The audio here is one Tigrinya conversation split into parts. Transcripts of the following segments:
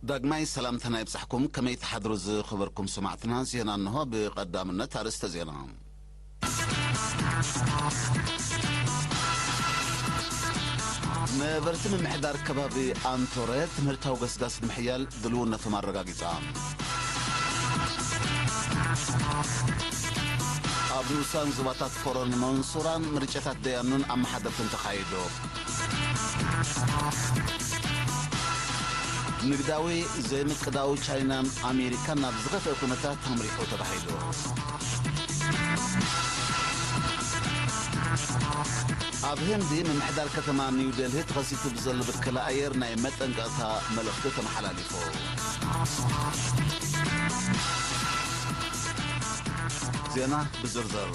ዳግማይ ሰላምታና ይብጻሕኩም። ከመይ ትሓድሩ ዝኸበርኩም ሰማዕትና? ዜና እንሆ። ብቐዳምነት ኣርእስተ ዜና። ነበርቲ ምምሕዳር ከባቢ ኣንቶረ ትምህርታዊ ገስጋስ ንምሕያል ድልውነቶም ኣረጋጊጻ። ኣብ ንኡሳን ዞባታት ፎሮን መንሱራን ምርጫታት ደያኑን ኣመሓደርትን ተኻይዱ። ንግዳዊ ዘይምቅዳው ቻይናን ኣሜሪካን ናብ ዝኸፍአ ኩነታት ኣምሪሑ ተባሂሉ። ኣብ ህንዲ ምምሕዳር ከተማ ኒው ደልሂ ተኸሲቱ ብዘሎ ብከላ ኣየር ናይ መጠንቀቕታ መልእኽቲ ተመሓላሊፉ። ዜና ብዝርዝር።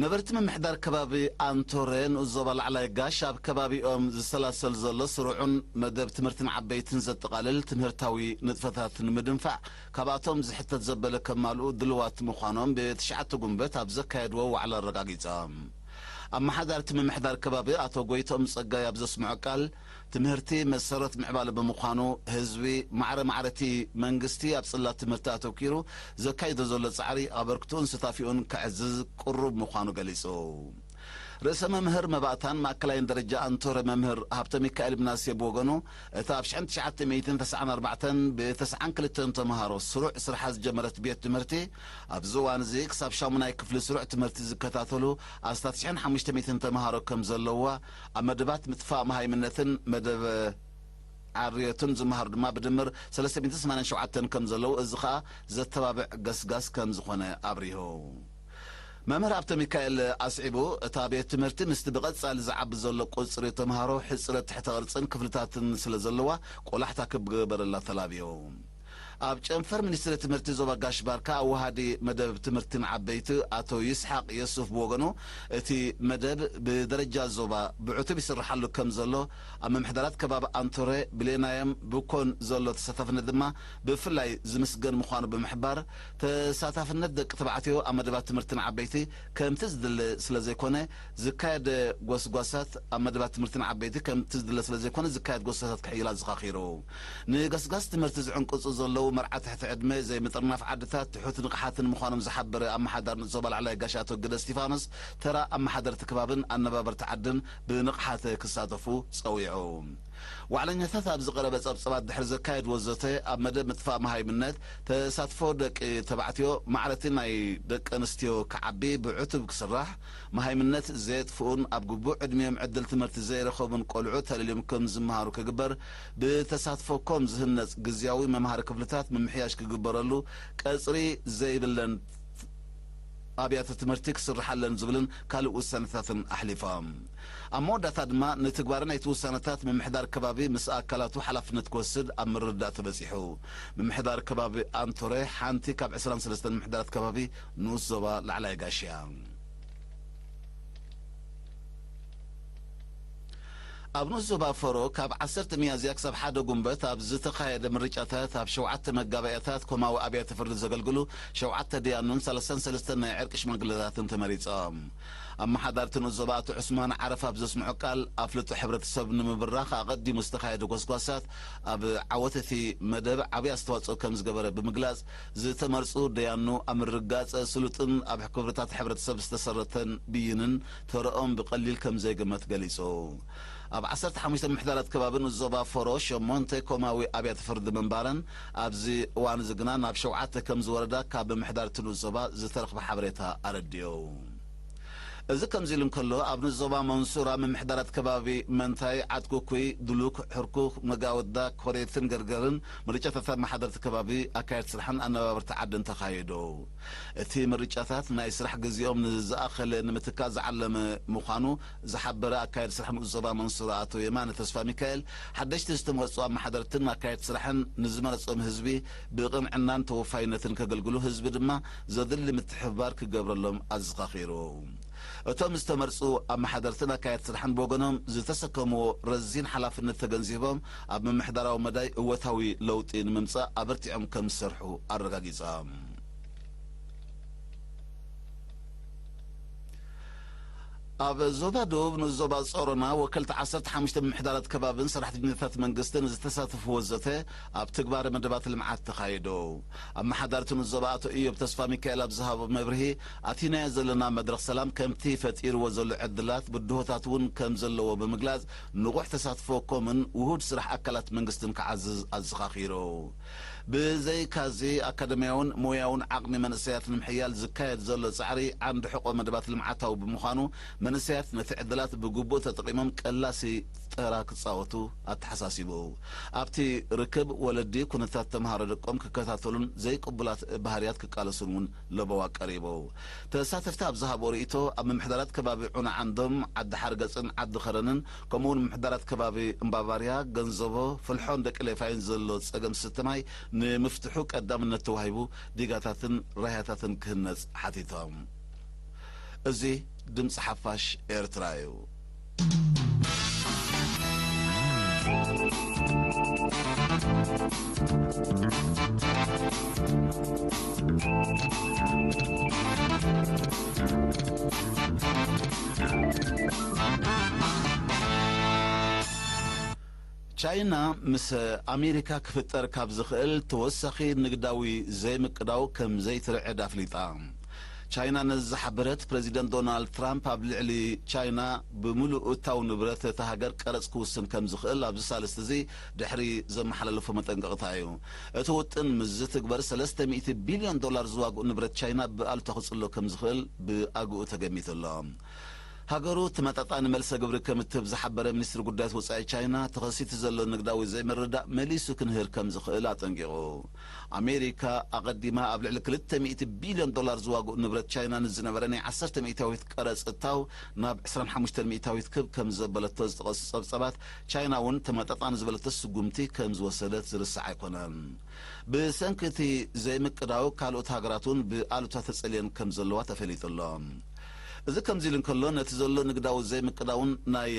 ነበርቲ ምምሕዳር ከባቢ ኣንቶረ ንኡስ ዞባ ላዕላይ ጋሽ ኣብ ከባቢኦም ዝሰላሰል ዘሎ ስሩዕን መደብ ትምህርትን ዓበይትን ዘጠቓልል ትምህርታዊ ንጥፈታት ንምድንፋዕ ካብኣቶም ዝሕተት ዘበለ ከማልኡ ድልዋት ምዃኖም ብትሽዓተ ጉንበት ኣብ ዘካየድዎ ዋዕላ ኣረጋጊጾም። ኣመሓዳርቲ ምምሕዳር ከባቢ ኣቶ ጎይትኦም ጸጋይ ኣብ ዘስምዖ ቃል፣ ትምህርቲ መሰረት ምዕባለ ብምዃኑ፣ ህዝቢ ማዕረ ማዕረ እቲ መንግስቲ ኣብ ጽላት ትምህርቲ ኣተኲሩ ዘካይዶ ዘሎ ጻዕሪ ኣበርክቶኡን ስታፊኡን ከዕዝዝ ቅሩብ ምዃኑ ገሊጹ። ርእሰ መምህር መባእታን ማእከላይን ደረጃ ኣንቶረ መምህር ሃብተ ሚካኤል ምናሴ ብወገኑ፣ እቲ ኣብ ሽሕን ትሽዓተ ሚእትን ተስዓን ኣርባዕተን ብተስዓን ክልተን ተምሃሮ ስሩዕ ስርሓ ዝጀመረት ቤት ትምህርቲ፣ ኣብዚ እዋን እዚ ክሳብ ሻሙናይ ክፍሊ ስሩዕ ትምህርቲ ዝከታተሉ ኣስታት ሽሕን ሓሙሽተ ሚእትን ተምሃሮ ከም ዘለውዋ፣ ኣብ መደባት ምጥፋእ መሃይምነትን መደብ ዓርዮትን ዝመሃሩ ድማ ብድምር ሰለስተ ሚእትን ሰማንያን ሸውዓተን ከም ዘለዉ፣ እዚ ኸኣ ዘተባብዕ ገስጋስ ከም ዝኾነ ኣብሪሁ። መምህር ሃብተ ሚካኤል ኣስዒቡ፣ እታ ቤት ትምህርቲ ምስቲ ብቐጻሊ ዝዓቢ ዘሎ ቁጽሪ ተምሃሮ ሕጽረት ትሕተ ቅርጽን ክፍልታትን ስለ ዘለዋ፣ ቆላሕታ ክግበረላ ተላብዩ። ኣብ ጨንፈር ሚኒስትሪ ትምህርቲ ዞባ ጋሽ ባርካ ኣወሃዲ መደብ ትምህርቲ ንዓበይቲ ኣቶ ይስሓቅ የሱፍ ብወገኑ፣ እቲ መደብ ብደረጃ ዞባ ብዕቱብ ይስርሓሉ ከም ዘሎ፣ ኣብ ምምሕዳራት ከባቢ ኣንቶረ፣ ብሌናየም፣ ብኮን ዘሎ ተሳታፍነት ድማ ብፍላይ ዝምስገን ምዃኑ ብምሕባር፣ ተሳታፍነት ደቂ ተባዕትዮ ኣብ መደባት ትምህርቲ ንዓበይቲ ከምቲ ዝድለ ስለ ዘይኮነ፣ ዝካየድ ጎስጓሳት ኣብ መደባት ትምህርቲ ንዓበይቲ ከምቲ ዝድለ ስለ ዘይኮነ፣ ዝካየድ ጎስጓሳት ክሕይል ኣዘኻኺሩ። ንገስጋስ ትምህርቲ ዝዕንቅጹ ዘለዉ መርዓ ትሕቲ ዕድመ፣ ዘይምጥርናፍ ዓድታት፣ ትሑት ንቕሓትን ምዃኖም ዝሓበረ ኣመሓዳሪ ንኡስ ዞባ ላዕላይ ጋሽ ኣቶ ግደ እስቲፋኖስ፣ ተራ ኣመሓደርቲ ከባብን ኣነባበርቲ ዓድን ብንቕሓት ክሳተፉ ጸዊዑ። ዋዕለኛታት ኣብ ዝቐረበ ጸብጸባት ድሕሪ ዘካየድዎ ዘተ፣ ኣብ መደብ ምጥፋእ መሃይምነት፣ ተሳትፎ ደቂ ተባዕትዮ ማዕረቲ ናይ ደቂ ኣንስትዮ ክዓቢ ብዕቱብ ክስራሕ፣ መሃይምነት ዘየጥፍኡን ኣብ ግቡእ ዕድሚኦም ዕድል ትምህርቲ ዘይረኸቡን ቆልዑ ተለልዮም ከም ዝመሃሩ ክግበር፣ ብተሳትፎ ኮም ዝህነጽ ግዝያዊ መምሃሪ ክፍልታት ምምሕያሽ ክግበረሉ፣ ቀጽሪ ዘይብለን ኣብያተ ትምህርቲ ክስርሓለን ዝብልን ካልእ ውሳነታትን ኣሕሊፎም። ኣብ መወዳእታ ድማ ንትግባረ ናይቲ ውሳነታት ምምሕዳር ከባቢ ምስ ኣካላቱ ሓላፍነት ክወስድ ኣብ ምርድዳእ ተበጺሑ። ምምሕዳር ከባቢ ኣንቶረ ሓንቲ ካብ ዕስራን ሰለስተን ምምሕዳራት ከባቢ ንኡስ ዞባ ላዕላይ ጋሽ እያ። ኣብ ንኡስ ዞባ ፈሮ ካብ ዓሰርተ ሚያዝያ ክሳብ ሓደ ጉንበት ኣብ ዝተኻየደ ምርጫታት ኣብ ሸውዓተ መጋባእያታት ኮማዊ ኣብያተ ፍርዲ ዘገልግሉ ሸውዓተ ደያኑን ሰላሳን ሰለስተን ናይ ዕርቂ ሽማግለታትን ተመሪጾም። ኣመሓዳርቲ ንኡስ ዞባ ኣቶ ዑስማን ዓረፍ ኣብ ዘስምዖ ቃል፣ ኣፍልጦ ሕብረተሰብ ንምብራኽ ኣቐዲሙ ዝተኻየደ ጎስጓሳት ኣብ ዓወት እቲ መደብ ዓብዪ ኣስተዋጽኦ ከም ዝገበረ ብምግላጽ፣ ዝተመርጹ ደያኑ ኣብ ምርግጋጽ ስሉጥን ኣብ ክብርታት ሕብረተሰብ ዝተሰረተን ብይንን ተረኦም ብቐሊል ከም ዘይግመት ገሊጹ። ኣብ ዓሰርተ ሓሙሽተ ምምሕዳራት ከባቢ ንኡስ ዞባ ፈሮ ሸሞንተ ኮማዊ ኣብያተ ፍርዲ ምንባረን፣ ኣብዚ እዋን እዚ ግና ናብ ሸውዓተ ከም ዝወረዳ ካብ ምምሕዳር እቲ ንኡስ ዞባ ዝተረኽበ ሓበሬታ ኣረዲኡ። እዚ ከምዚ ኢሉ እንከሎ፣ ኣብ ንኡስ ዞባ መንሱራ ምምሕዳራት ከባቢ መንታይ፣ ዓድኩኩይ፣ ድሉክ፣ ሕርኩክ፣ መጋወዳ፣ ኮሬትን ገርገርን ምርጫታት ኣመሓደርቲ ከባቢ፣ ኣካየድቲ ስራሕን ኣነባበርቲ ዓድን ተኻይዱ። እቲ ምርጫታት ናይ ስራሕ ግዜኦም ንዝኣኸለ ንምትካእ ዝዓለመ ምዃኑ ዝሓበረ ኣካየዲ ስራሕ ንኡስ ዞባ መንሱራ ኣቶ የማነ ተስፋ ሚካኤል፣ ሓደሽቲ ዝተመርጹ ኣመሓደርትን ኣካየድቲ ስራሕን ንዝመረጾም ህዝቢ ብቕንዕናን ተወፋይነትን ከገልግሉ፣ ህዝቢ ድማ ዘድሊ ምትሕብባር ክገብረሎም ኣዘኻኺሩ። እቶም ዝተመርጹ ኣመሓደርትን ኣካየድቲ ስራሕን ብወገኖም ዝተሰከምዎ ረዚን ሓላፍነት ተገንዚቦም፣ ኣብ ምምሕዳራዊ መዳይ እወታዊ ለውጢ ንምምጻእ ኣበርቲዖም ከም ዝሰርሑ ኣረጋጊጾም። ኣብ ዞባ ደቡብ ንዞባ ጾሮና ወከልቲ ዓሰርተ ሓሙሽተ ምምሕዳራት ከባብን ሰራሕተኛታት መንግስትን ዝተሳተፍዎ ዘተ ኣብ ትግባረ መደባት ልምዓት ተኻይዱ። ኣመሓዳርቲ ንዞባ ኣቶ ኢዮብ ተስፋ ሚካኤል ኣብ ዝሃቦ መብርሂ፣ ኣቲናዮ ዘለና መድረኽ ሰላም ከምቲ ፈጢርዎ ዘሎ ዕድላት ብድሆታት እውን ከም ዘለዎ ብምግላጽ፣ ንቑሕ ተሳትፎ ኮምን ውሁድ ስራሕ ኣካላት መንግስትን ክዓዝዝ ኣዘኻኺሩ። ብዘይካዚ፣ ኣካደምያውን ሞያውን ዓቕሚ መንእሰያት ንምሕያል ዝካየድ ዘሎ ጻዕሪ ዓንዲ ሕቖ መደባት ልምዓታዊ ብምዃኑ፣ መንእሰያት ነቲ ዕድላት ብግቡእ ተጠቒሞም ቀላሲ ተራ ክጻወቱ ኣተሓሳሲቡ። ኣብቲ ርክብ፣ ወለዲ ኩነታት ተምሃሮ ደቆም ክከታተሉን ዘይቅቡላት ባህርያት ክቃለሱን እውን ለበዋ ቀሪቡ። ተሳተፍቲ ኣብ ዝሃቦ ርእይቶ፣ ኣብ ምምሕዳራት ከባቢ ዑና ዓንዶም፣ ዓዲ ሓርገጽን ዓዲ ኸረንን፣ ከምኡውን ምምሕዳራት ከባቢ እምባባርያ፣ ገንዘቦ፣ ፍልሖን ደቂ ሌፋይን ዘሎ ጸገም ዝስተ ማይ ንምፍትሑ ቀዳምነት ተዋሂቡ ዲጋታትን ራህያታትን ክህነጽ ሓቲቶም። እዚ ድምጺ ሓፋሽ ኤርትራ እዩ። ቻይና ምስ ኣሜሪካ ክፍጠር ካብ ዝኽእል ተወሳኺ ንግዳዊ ዘይምቅዳው ከም ዘይትርዕድ ኣፍሊጣ። ቻይና ነዚ ዝሓበረት፣ ፕረዚደንት ዶናልድ ትራምፕ ኣብ ልዕሊ ቻይና ብምሉእ እታው ንብረት እታ ሃገር ቀረጽ ክውስን ከም ዝኽእል ኣብዚ ሳልስቲ እዚ ድሕሪ ዘመሓላለፎ መጠንቀቕታ እዩ። እቲ ውጥን ምስ ዝትግበር፣ ሰለስተ ሚእቲ ቢልዮን ዶላር ዝዋግኡ ንብረት ቻይና ብኣሉታ ክጽሎ ከም ዝኽእል ብኣግኡ ተገሚቱ ኣሎ። ሃገሩ ተመጣጣኒ መልሰ ግብሪ ከም እትህብ ዝሓበረ ሚኒስትሪ ጉዳያት ወጻኢ ቻይና፣ ተኸሲቱ ዘሎ ንግዳዊ ዘይምርድዳእ መሊሱ ክንህር ከም ዝኽእል ኣጠንቂቑ። ኣሜሪካ ኣቐዲማ ኣብ ልዕሊ ክልተ ሚእቲ ቢልዮን ዶላር ዝዋግኡ ንብረት ቻይና ንዝነበረ ናይ ዓሰርተ ሚእታዊት ቀረጽ እታው ናብ ዕስራን ሓሙሽተን ሚእታዊት ክብ ከም ዘበለቶ ዝጠቐሱ ጸብጻባት፣ ቻይና እውን ተመጣጣኒ ዝበለቶ ስጉምቲ ከም ዝወሰደት ዝርሳዕ ኣይኮነን። ብሰንኪ እቲ ዘይምቅዳው፣ ካልኦት ሃገራት እውን ብኣሉታ ተጸልየን ከም ዘለዋ ተፈሊጡ ኣሎ። እዚ ከምዚ ኢሉ እንከሎ፣ ነቲ ዘሎ ንግዳዊ ዘይምቅዳውን ናይ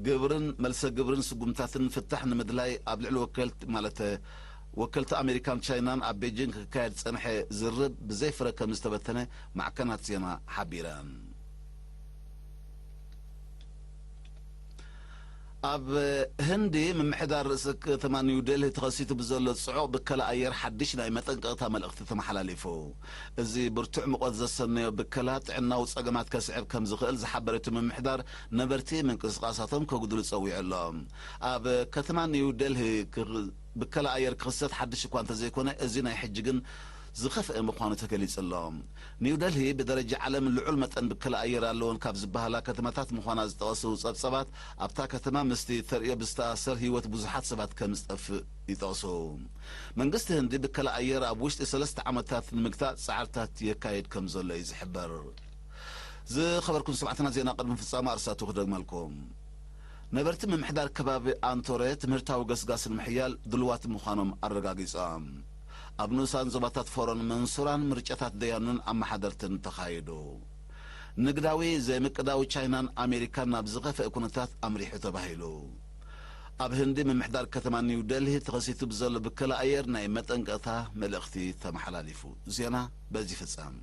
ግብርን መልሰ ግብርን ስጉምታትን ፍታሕ ንምድላይ ኣብ ልዕሊ ወከልቲ፣ ማለት፣ ወከልቲ ኣሜሪካን ቻይናን ኣብ ቤጂንግ ክካየድ ዝጸንሐ ዝርርብ ብዘይ ፍረ ከም ዝተበተነ ማዕከናት ዜና ሓቢረን። ኣብ ህንዲ፣ ምምሕዳር ርእሰ ከተማ ኒው ዴልሂ ተኸሲቱ ብዘሎ ጽዑቕ ብከላ ኣየር ሓድሽ ናይ መጠንቀቕታ መልእኽቲ ተመሓላሊፉ። እዚ ብርቱዕ ሙቐት ዘሰነዮ ብከላ ጥዕናዊ ጸገማት ከስዕብ ከም ዝኽእል ዝሓበረ እቲ ምምሕዳር፣ ነበርቲ ምንቅስቓሳቶም ከጉድሉ ጸዊዑ ኣሎ። ኣብ ከተማ ኒው ዴልሂ ክኽ-፣ ብከላ ኣየር ክኽሰት ሓድሽ እኳ እንተዘይኮነ፣ እዚ ናይ ሕጂ ግን ዝኸፍአ ምዃኑ ተገሊጹ ኣሎ። ኒው ደልሂ ብደረጃ ዓለም ልዑል መጠን ብከላ ኣየር ኣለወን ካብ ዝበሃላ ከተማታት ምዃና ዝጠቐሱ ጸብጸባት፣ ኣብታ ከተማ ምስቲ ተርእዮ ብዝተኣሰር ህይወት ብዙሓት ሰባት ከም ዝጠፍእ ይጠቕሱ። መንግስቲ ህንዲ ብከላ ኣየር ኣብ ውሽጢ ሰለስተ ዓመታት ንምግታእ ጻዕርታት የካይድ ከም ዘሎ እዩ ዝሕበር። ዝኸበርኩም ሰማዕትና፣ ዜና ቅድሚ ፍጻመ ኣርሳቱ ክደግመልኩም። ነበርቲ ምምሕዳር ከባቢ ኣንቶረ ትምህርታዊ ገስጋስ ንምሕያል ድልዋት ምዃኖም ኣረጋጊጾም። ኣብ ንኡሳን ዞባታት ፎሮን መንሱራን ምርጫታት ደያኑን ኣመሓደርትን ተኻይዱ። ንግዳዊ ዘይምቅዳው ቻይናን ኣሜሪካን ናብ ዝኸፍአ ኩነታት ኣምሪሑ ተባሂሉ። ኣብ ህንዲ ምምሕዳር ከተማ ኒው ደልሂ ተኸሲቱ ብዘሎ ብከላ ኣየር ናይ መጠንቀቕታ መልእኽቲ ተመሓላሊፉ። ዜና በዚ ይፍጸም።